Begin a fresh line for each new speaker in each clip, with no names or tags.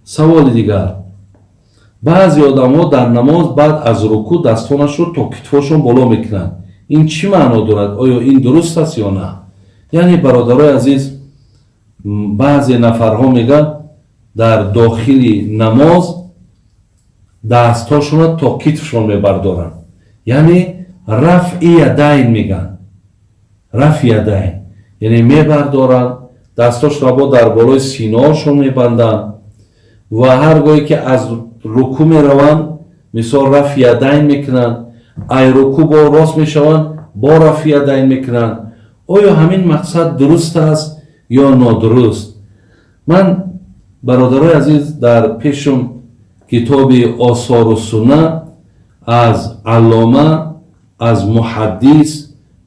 Саволи дигар: баъзе одамҳо дар намоз баъд аз рукӯъ дастонашро то китфошон боло мекунанд. Ин чӣ маъно дорад? Оё ин дуруст аст ё на? Яъне, бародарои азиз, баъзе нафарҳо мегӯянд, дар дохили намоз дастҳошонро то китфшон мебардоранд, яъне рафъи ядайн мегӯянд. Рафъи ядайн, яъне мебардоранд дастҳошонро, бо дар болои синаҳошон мебанданд ва ҳар гоҳе ки аз рукӯъ мераванд, мисол, рафъи ядайн мекунанд, ай рукӯъ бо рост мешаванд, бо рафъи ядайн мекунанд. Оё ҳамин мақсад дуруст аст ё нодуруст? Ман, бародарои азиз, дар пешум китоби Осору сунна аз аллома, аз муҳаддис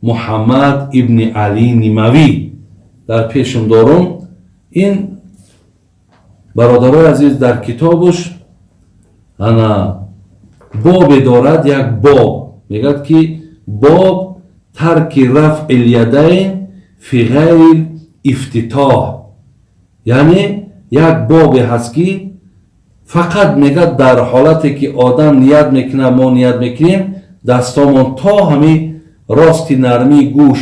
Муҳаммад ибни Али Нимавӣ дар пешум дорум. Ин, бародарои азиз, дар китобуш ана бобе дорад, як боб мегӯяд, ки боб тарки рафъи лядайн фи ғайри ифтитоҳ, яъне як бобе ҳаст, ки фақат мегӯяд, дар ҳолате ки одам ният мекунад, мо ният мекунем, дастомон то ҳами рости нармии гӯш,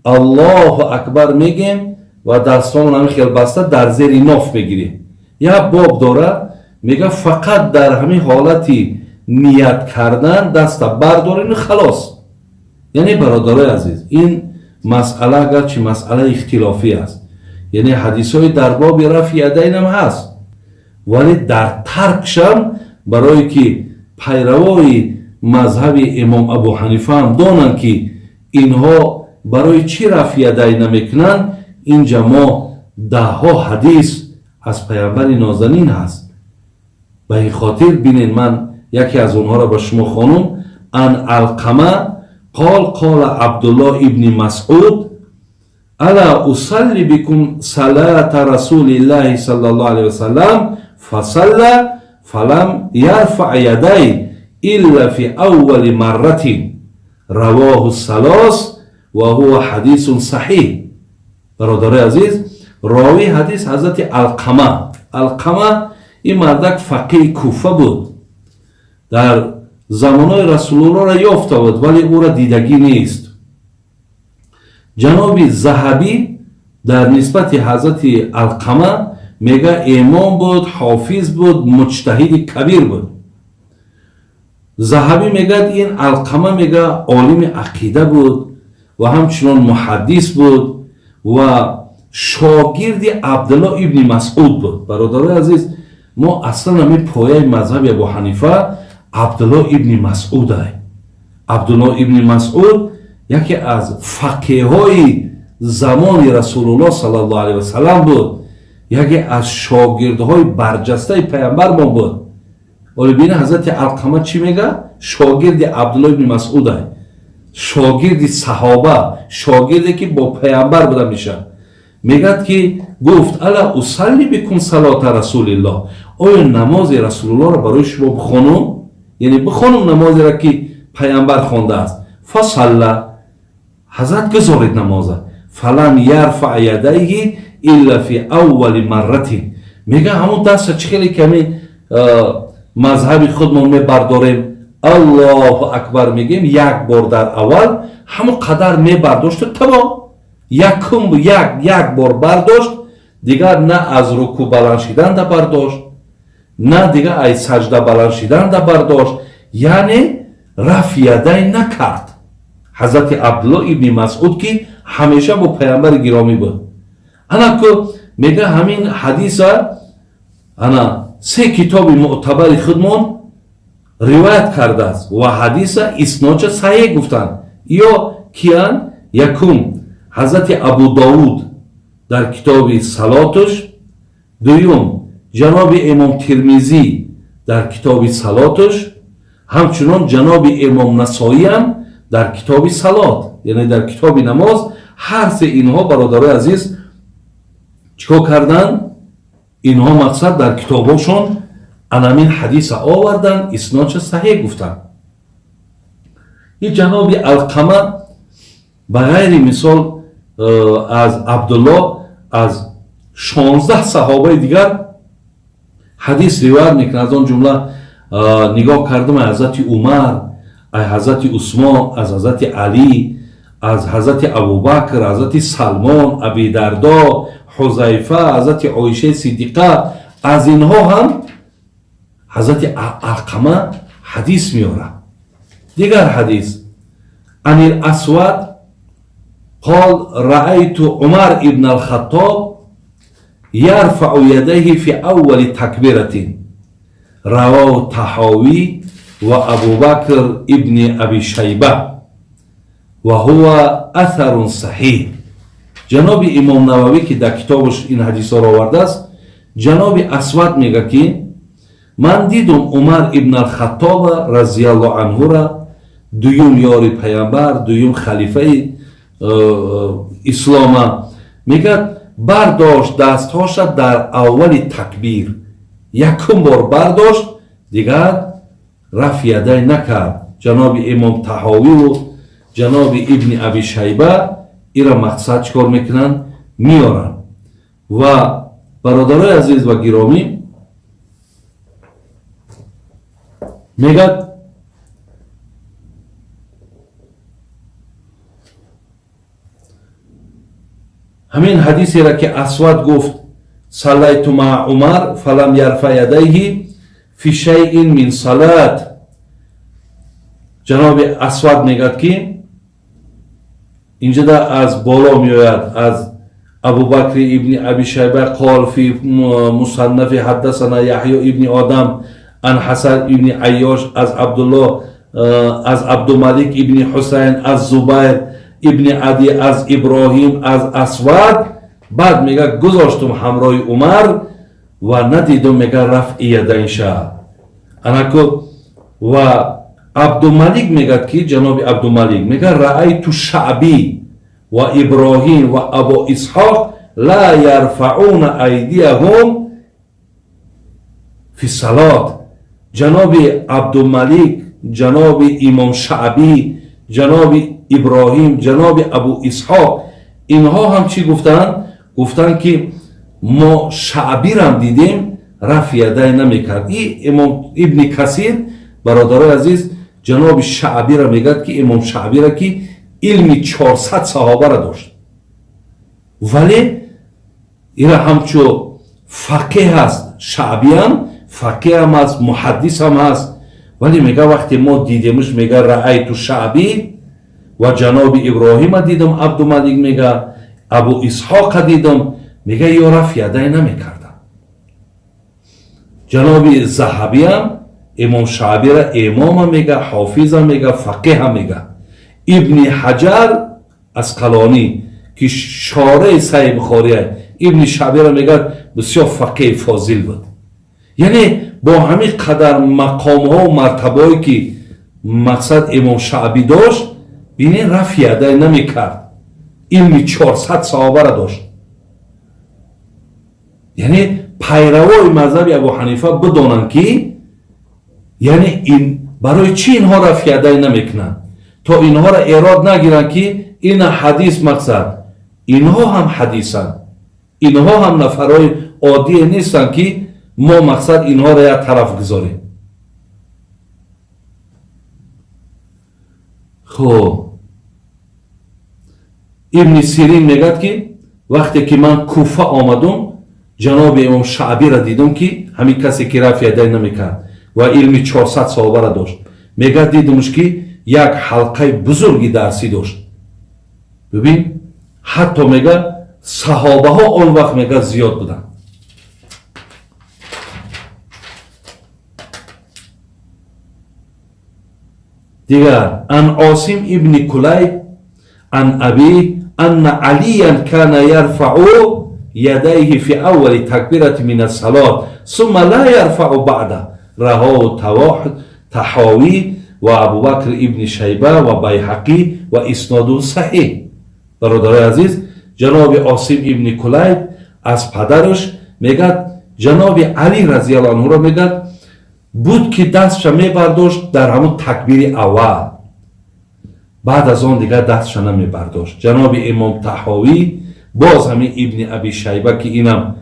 Аллоҳу акбар мегем ва дастомон ҳами хел баста дар зери ноф мегирем. Як боб дорад, мегӯяд, фақат дар ҳамин ҳолати ният кардан даста бардорем, халос. Яъне, бародарои азиз, ин масъала агарчи масъалаи ихтилофӣ аст, яъне ҳадисҳои дар боби рафъи ядайнам ҳаст, вале дар таркшам, барое ки пайравои мазҳаби имом Абу Ҳанифа ҳам донанд, ки инҳо барои чӣ рафъи ядайн намекунанд, инҷа мо даҳҳо ҳадис аз паямбари нозанин ҳаст. Ба ин хотир, бинед, ман яке аз онҳоро ба шумо хонум. Ан Алқама қол қола Абдуллоҳ ибни Масъуд: ала усалли бикум салата расулиллаҳи саллаллоҳу алайҳи васалам? Фасалла фалам ярфаъ ядай илла фи аввали марратин. Равоҳу салос ва ҳува ҳадисун саҳиҳ. Бародарои азиз, ровии ҳадис ҳазрати Алқама. Алқама ин мардак фақиҳи Куфа буд, дар замонҳои Расулуллоҳро ёфта буд, вале ӯро дидагӣ нест. Ҷаноби Заҳабӣ дар нисбати ҳазрати Алқама мега, имом буд, ҳофиз буд, муҷтаҳиди кабир буд. Заҳабӣ мегӯяд, ин Алқама, мега, олими ақида буд ва ҳамчунон муҳаддис буд ва шогирди Абдулло ибни Масъуд буд. Бародарои азиз, мо аслан ҳамин пояи мазҳаби Абу Ҳанифа Абдулло ибни Масъудай. Абдулло ибни Масъуд яке аз фақеҳҳои замони Расулуллоҳ саллаллоҳу алайҳи васалам буд, яке аз шогирдҳои барҷастаи паямбармон буд. Оле бина, ҳазрати Алқама чӣ мега? Шогирди Абдулло ибни Масъудай, шогирди саҳоба, шогирде ки бо паямбар буда мешавад. Мегӯяд, ки гуфт: ала усалли бикум салота расулиллоҳ? Оё намози Расулуллоҳро барои шумо бихонум? Яъне бихонум намозеро, ки паямбар хондааст. Фасалла, ҳазрат гузоред намоза, фалам ярфаъ ядайҳи илла фи аввали марратин. Мега, ҳамон даста чӣ хеле ками мазҳаби худмон мебардорем, Аллоҳу акбар мегӯем, як бор дар аввал ҳамон қадар мебардошту тамом. Якум як бор бардошт, дигар на аз рукӯъ баланд шиданда бардошт, на дигар ай саҷда баланд шиданда бардошт, яъне рафъ ядай накард. Ҳазрати Абдулло ибни Масъуд, ки ҳамеша бо паямбари гиромӣ буд, ана ку мега, ҳамин ҳадиса ана се китоби мӯътабари худмон ривоят кардааст ва ҳадиса иснодша саҳеҳ гуфтанд. Ё киян? Якум, ҳазрати Абу Довуд дар китоби салотуш, дуюм, ҷаноби имом Тирмизӣ дар китоби салотуш, ҳамчунон ҷаноби имом Насоиам дар китоби салот, яъне дар китоби намоз. Ҳар се инҳо, бародарои азиз, чӣ кор карданд? Инҳо, мақсад, дар китобҳошон анамин ҳадиса оварданд, иснодша саҳеҳ гуфтанд. Ин ҷаноби Алқама ба ғайри, мисол, аз Абдулло, аз 16 саҳобаи дигар Ҳадис ривоят мекунад, аз он ҷумла нигоҳ кардам аз ҳазрати Умар, аз ҳазрати Усмон, аз ҳазрати Алӣ, аз ҳазрати Абубакр, ҳазрати Салмон, Аби Дардо, Ҳузайфа, ҳазрати Оишаи Сиддиқа, аз инҳо ҳам ҳазрати Алқама ҳадис меорад. Дигар ҳадис عن الأسود قال رأيت عمر ابن الخطاب يرفع يديه في أول تكبيرة رواه الطحاوي وأبو بكر ابن أبي شيبة وهو أثر صحيح. جناب امام نووی که در کتابش این حدیث را آورده است، جناب اسود میگه که من دیدم عمر ابن الخطاب رضی الله عنه را، دویم یاری پیامبر، دویم خلیفه اسلام، میگه برداشت دستهاش در اول تکبیر، یکم بار برداشت، دیگر رفع یدین نکرد. جناب امام طحاوی و جناب ابن ابی شیبه ایرا مقصد چکار میکنن؟ میارن. و برادرای عزیز و گرامی، میگه همین حدیثی را که اسود گفت صلیت مع عمر فلم یرفع یدیه فی شیء من صلات، جناب اسود میگه که اینجا از بالا میآید، از ابوبکر ابن ابی شیبه قال فی مصنف حدثنا یحیی ابن آدم عن حسن ابن عیاش از عبدالله از عبدالملک ابن حسین از زبیر ابن عدی از ابراهیم از اسود. بعد میگه گذاشتم همراه عمر و ندیدم، میگه رفع یدین شد. انکو و عبدالملک میگه که جناب عبدالملک میگه رأیت شعبی و ابراهیم و ابو اسحاق لا یرفعون ایدیهم فی الصلاة. جناب عبدالملک، جناب امام شعبی، جناب ابراهیم، جناب ابو اسحاق، اینها هم چی گفتن؟ گفتن که ما شعبی را دیدیم رفع یدین نمیکرد. این امام ابن کثیر برادرای عزیز جناب شعبی را میگد که امام شعبی را که علم 400 صحابه را داشت، ولی ایرا همچو فقیه هست، شعبی هم فقیه هم هست، محدث هم هست، ولی میگه وقتی ما دیدیمش میگه رأیت شعبی و جناب ابراهیم دیدم، عبدالملک میگه ابو اسحاق دیدم، میگه یا رفع یدین نمیکردم. جناب ذهبی هم امام شعبی را امام میگه، حافظ میگه، فقیه میگه. ابن حجر اسقلانی که شارع صحیح بخاری، ابن شعبی را میگه بسیار فقیه فاضل بود. یعنی با همین قدر مقام ها و مرتبه هایی که مقصد امام شعبی داشت، بینه رفع یدین نمیکرد، علم 400 صحابه را داشت. یعنی پیروای مذهب ابو حنیفه بدانند که یعنی این برای چی اینها رفع یدین نمیکنند، تا اینها را ایراد نگیرند که این حدیث مقصد، اینها هم حدیثند، اینها هم نفرهای عادی نیستند که ما مقصد اینها را یک طرف گذاریم. خب ابن سیرین میگد که وقتی که من کوفه آمدم، جناب امام شعبی را دیدم که همین کسی که رفع یدین نمیکرد و علم 400 صحابه را داشت، میگه دیدمش که یک حلقه بزرگی درسی داشت. ببین حتی میگه صحابه ها آن وقت میگه زیاد بودن. دیگر عن عاصم ابن کلیب عن ابی ان علیا کان یرفع یدیه فی اول تکبیرة من الصلاة ثم لا یرفع بعده. رواه طحاوی و ابوبکر ابن شیبه و بیهقی و اسناد صحیح. برادرای عزیز، جناب عاصم ابن کلیب از پدرش میگه جناب علی رضی الله عنه را میگه بود که دستش میبرداشت در همون تکبیر اول، بعد از آن دیگر دستش نمیبرداشت. جناب امام طحاوی باز همین ابن ابی شیبه که اینم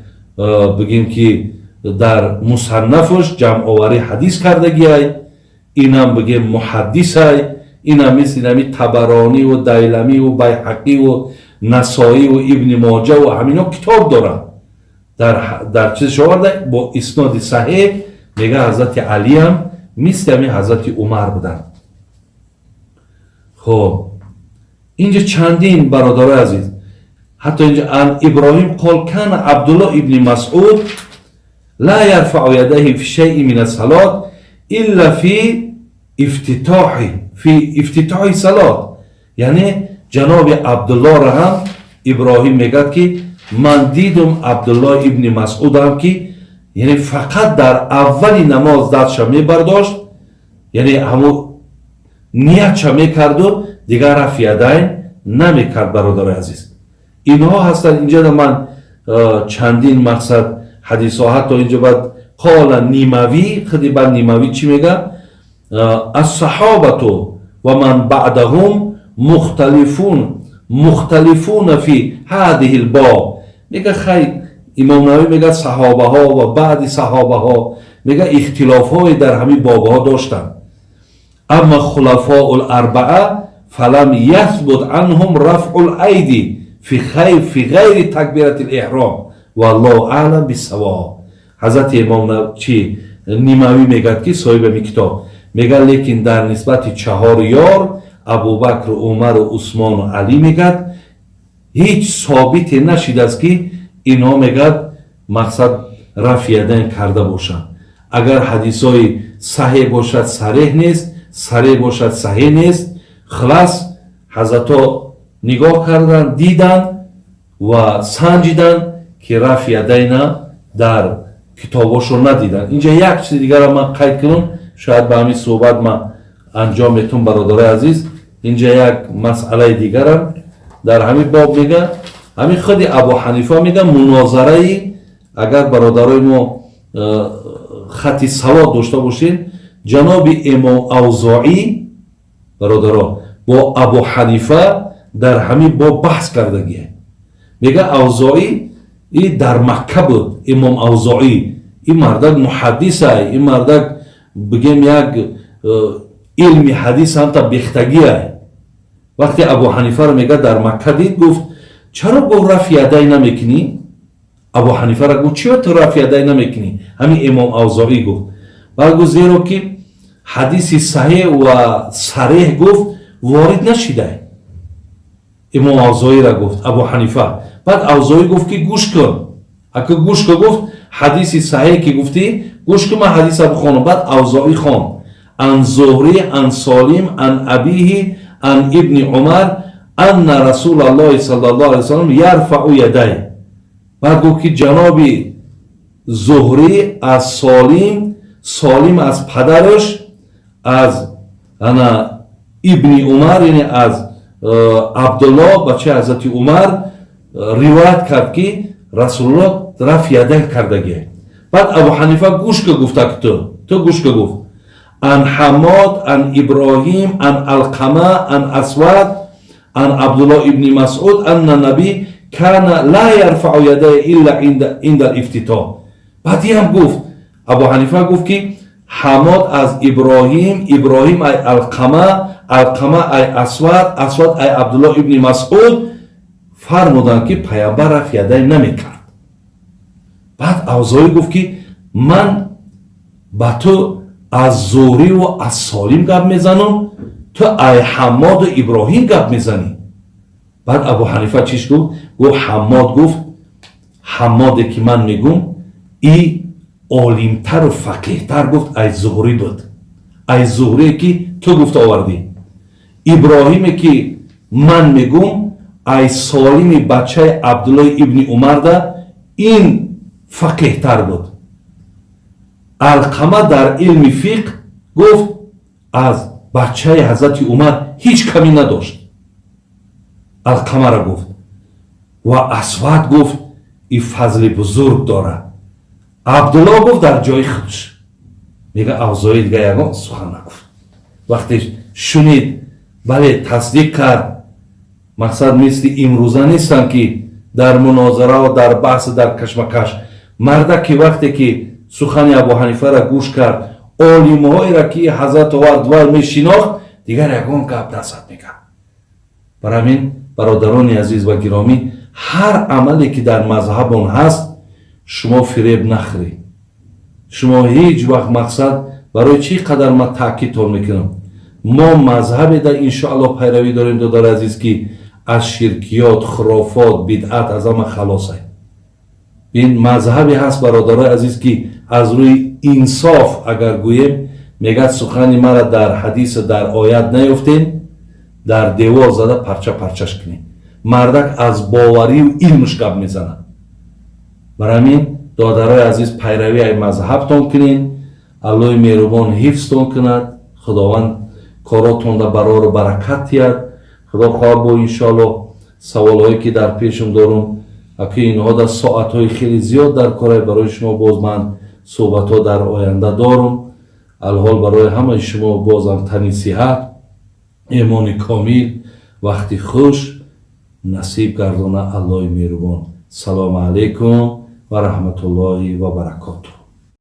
بگیم که Дар Мусаннафаш ҷамъоварии ҳадис кардагиай. Инам бигем, муҳаддисай. Инам мисли нами Табарониву Дайламиву Байҳақиву Насоиву Ибни Моҷаву ҳамино китоб доранд. Дар чизш оварда бо исноди саҳеҳ, мега, ҳазрати Алиам мисли ҳамин ҳазрати Умар буданд. Хоб, инҷа чандин, бародарои азиз, ҳатто инҷа عن إبراهيم قال كان عبد الله ابن مسعود لا يرفع يديه في شيء من الصلاة إلا في افتتاح الصلاة. Яъне ҷаноби Абдуллоро ҳам Иброҳим мегӯяд, ки ман дидум Абдулло ибни Масъудам, ки яъне фақат дар аввали намоз дастша мебардошт, яъне ҳамун ниятша мекарду дигар рафъи ядайн намекард. Бародарои азиз, инҳо ҳастанд. Инҷа ман чандин, мақсад, ҳадисҳо, ҳатто инҷо баъд قال النموي, худи баъд Нимавӣ чӣ мега? الصحابة ومن بعدهم مختلفون في هذه الباب. Мега, хай, имом Навӣ мега, саҳобаҳо ва баъди саҳобаҳо, мега, ихтилофҳое дар ҳамин бобҳо доштанд. أما الخلفاء الأربعة فلم يثبت عنهم رفع الأيدي في غير تكبيرة الإحرام والله أعلم بالصواب. Ҳазрати имом чи Нимавӣ мегӯяд, ки соҳиби ами китоб мегӯяд, лекин дар нисбати чаҳор ёр, Абубакру Умару Усмону Алӣ, мегӯяд, ҳеҷ собите нашидааст, ки инҳо, мегӯяд, мақсад, рафъи ядайн карда бошанд. Агар ҳадисҳои саҳеҳ бошад, сареҳ нест, сареҳ бошад, саҳеҳ нест. Хулас, ҳазратҳо нигоҳ карданд, диданд ва санҷиданд, ки рафъи ядайна дар китобошро надиданд. Инҷа як чизи дигарро ман қайд кунам, шояд ба ҳамин суҳбат ман анҷом метун. Бародарои азиз, инҷа як масъалаи дигарам дар ҳамин боб мега. Ҳамин худи Абу Ҳанифа мега, мунозараи, агар бародарои мо хати савод дошта бошед, ҷаноби имом Авзоӣ, бародаро, бо Абу Ҳанифа дар ҳамин боб баҳс кардагие. Мега, Авзоӣ и дар Макка буд. Имом Авзоӣ, ин мардак муҳаддисай, ин мардак, бигем, як илми ҳадис ҳамта бехтагиай. Вақте Абу Ҳанифаро, мега, дар Макка дид, гуфт: «Чаро, гуфт, рафъи ядай намекунӣ?» Абу Ҳанифара гуфт: «Чиро ту рафъи ядай намекунӣ?» Ҳамин имом Авзоӣ гуфт. Баъд гуфт: «Зеро ки ҳадиси саҳеҳ ва сареҳ, гуфт, ворид нашидай». Имом Авзоиро гуфт Абу Ҳанифа. Баъд Авзоӣ гуфт, ки гӯш кун, ака, гӯш кун, гуфт, ҳадиси саҳеҳ ки гуфтӣ, гӯш кун, ман ҳадиса бихонам. Баъд Авзоӣ хонд: عن الزهري عن سالم عن أبيه عن ابن عمر أن رسول الله صلى الله عليه وسلم يرفع يديه. Баъд гуфт, ки ҷаноби Зуҳрӣ аз Солим, Солим аз падараш, аз ана Ибни Умар, яъне аз Абдулло, бачаи ҳазрати Умар, ривоят кард, ки Расулулло рафъи ядайн кардагие. Баъд Абу Ҳанифа: «Гӯш ка», гуфта, ки ту гӯш ка, гуфт, عن حماد عن إبراهيم عن علقمة عن الأسود عن عبد الله ابن مسعود أن النبي كان لا يرفع يديه إلا عند الافتتاح. Баъд ҳам гуфт, Абу Ҳанифа гуфт, ки Ҳамод аз Иброҳим, Иброҳим ай Алқама, Алқама ай Асвад, Асвад ай Абдуллоҳ ибни Масъуд фармуданд, ки паямбар рафъи ядай намекард. Баъд Авзоӣ гуфт, ки ман ба ту аз Зуҳриву аз Солим гап мезанам, ту ай Ҳамоду Иброҳим гап мезанӣ. Баъд Абу Ҳанифа чиш гуфт? Гуфт, Ҳаммод, гуфт, Ҳаммоде ки ман мегум, и олимтару фақеҳтар, гуфт, ай Зуҳрӣ буд, ай Зуҳрие ки ту гуфта овардӣ. Иброҳиме ки ман мегум, ай Солими бачаи Абдуллои ибни Умарда ин фақеҳтар буд. Алқама дар илми фиқҳ, гуфт, аз бачаи ҳазрати Умар ҳеҷ камӣ надошт, Алқамаро гуфт. Ва Асвад, гуфт, и фазли бузург дорад. Абдулло, гуфт, дар ҷои худш. Мега, Авзоӣ дига ягон сухан нагуфт. Вақте шунид, бале, тасдиқ кард. Мақсад, мисли имрӯза нестанд, ки дар мунозарао, дар баҳс, дар кашмакаш. Мардак ки вақте ки сухани Абу Ҳанифара гӯш кард, олимҳоеро ки ҳазрат овард, вай мешинохт, дигар ягон гап назад мекард. Бар ҳамин, бародарони азиз ва гиромӣ, ҳар амале ки дар мазҳабон ҳаст, шумо фиреб нахӯред. Шумо ҳеҷ вақт, мақсад, барои чӣ қадар ман таъкидтон мекунам, мо мазҳабе дар иншоалло пайравӣ дорем, додари азиз, ки аз ширкиёт, хурофот, бидъат аз ҳама халосай. Ин мазҳабе ҳаст, бародарои азиз, ки аз рӯи инсоф агар гӯем, мегӯяд: сухани мара дар ҳадису дар оят наёфтем, дар девор зада парча парчаш кунем. Мардак аз боварию илмш гап мезанад. Бар ҳамин, додарои азиз, пайравии ай мазҳабтон кунед. Аллоҳи меҳрубон ҳифзтон кунад, Худованд коротонда барору баракат диҳад. Худо хоҳад, бо иншоалло саволҳое ки дар пешум дорум, аки инҳо дар соатҳои хеле зиёд дар корай, барои шумо боз ман суҳбатҳо дар оянда дорум. Алҳол барои ҳамаи шумо бозам тани сиҳат, имони комил, вақти хуш насиб гардона Аллоҳи меҳрубон. Салому алайкум ва раҳматуллоҳи ва баракотуҳ.